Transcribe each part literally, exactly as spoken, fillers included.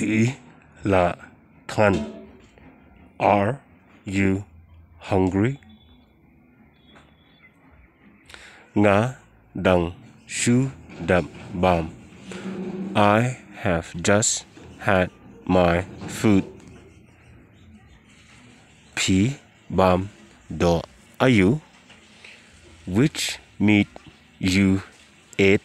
I la than. Are you hungry? Nga dang shu dep bam. I have just had my food. Phi bam doh aïu? Which meat you ate?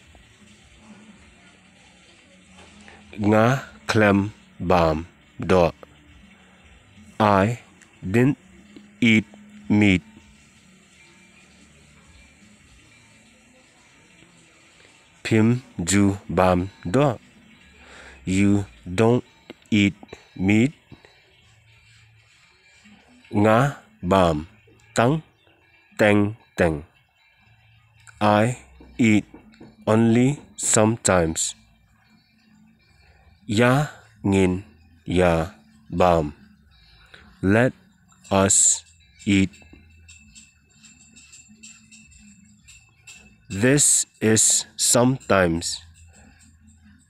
Nga khlem bam doh. I didn't eat meat. Phim ju bam doh. You don't eat meat. Nga bam tang teng teng. I eat only sometimes. Ïa ngin ïa bam. Let us eat. This is sometimes.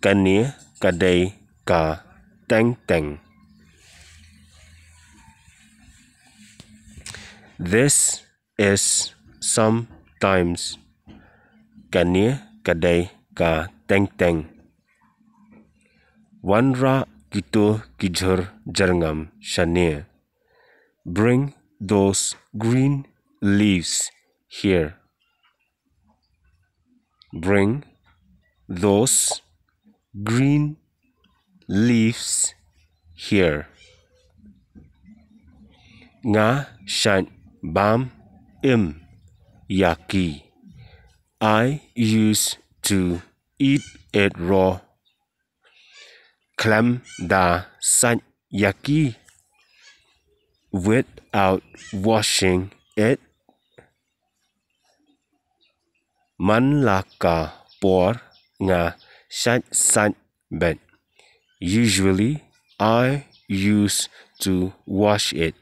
Kane ka dei ka teng teng. This is sometimes. Kane ka dei ka teng teng. Wanrah kito ki jhur jyrngam shane. Bring those green leaves here. Bring those green leaves here. Nga shait bam im ïa ki. I used to eat it raw. Khlem da sait ïa ki. Without washing it. Man la ka por nga shait sait beit. Usually, I used to wash it.